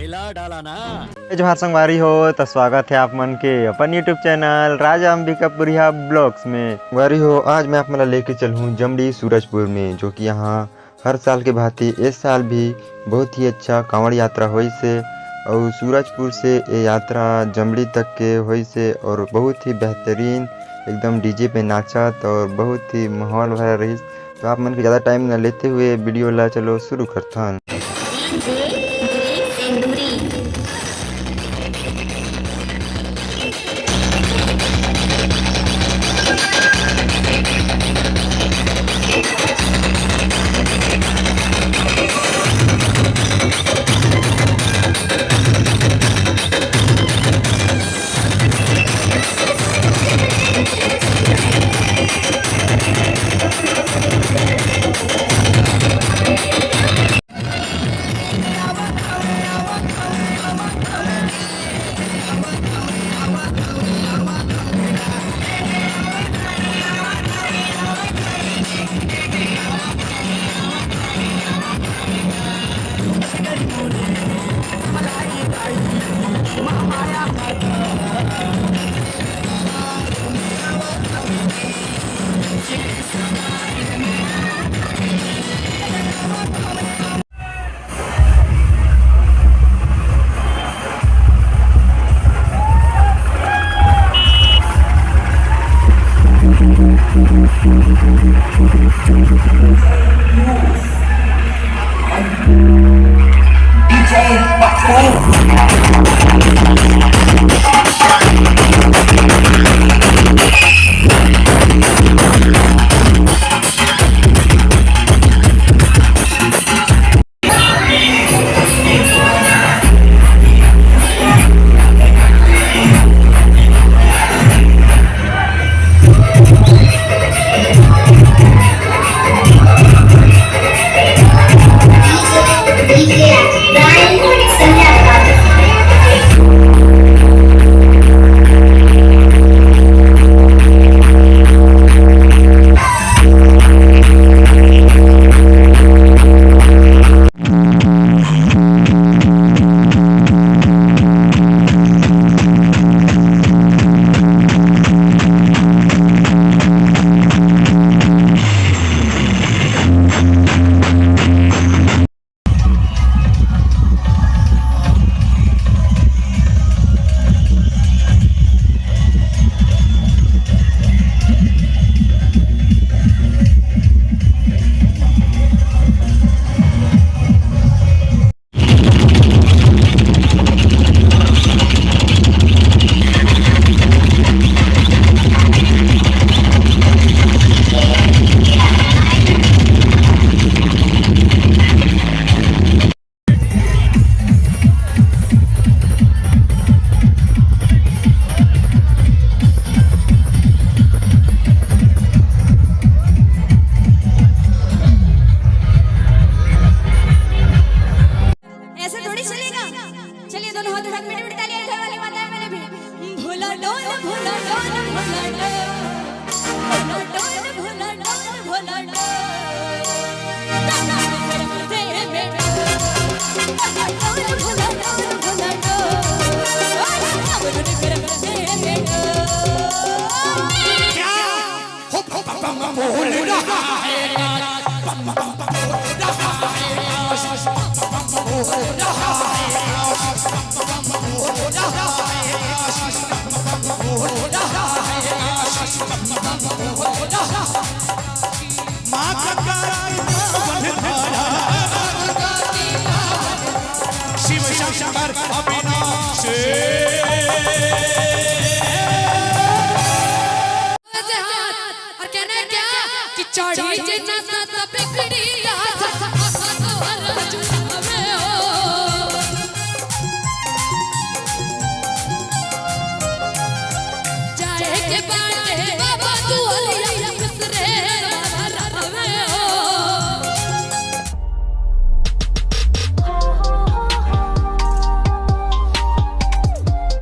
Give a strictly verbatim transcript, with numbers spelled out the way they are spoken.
ला डाला ना। ए जोहार संगवारी हो, त स्वागत हे आप मन के अपन YouTube चैनल राजा अंबिकापुरिया ब्लॉग्स में। संगवारी हो, आज मैं आप मन ला लेके चलहूँ जमड़ी सूरजपुर में, जो कि यहाँ हर साल के भांति इस साल भी बहुत ही अच्छा कांवड़ यात्रा होइस हे। और सूरजपुर से ये यात्रा जमड़ी तक के होइस हे और बहुत ही बेहतरीन, एकदम डीजे पे नाचत और बहुत ही माहौल भरा रहिस। तो आप मन के ज़्यादा टाइम न लेते हुए वीडियो ला चलो शुरू करथन। ऐसे थोड़ी चलेगा। चलिए, दोनों हाथ उठा के मीठी मीठी तालियां, घर वाले माता है मेरे भी। भोला डोल, भोला डोल, भोला डोल। भोला डोल, भोला डोल, भोला डोल। भोला डोल, भोला डोल, भोला डोल। क्या? शिव शंकर अविनाशी। ऐसे हाथ और कहना है क्या कि चढ़ी जे नस तब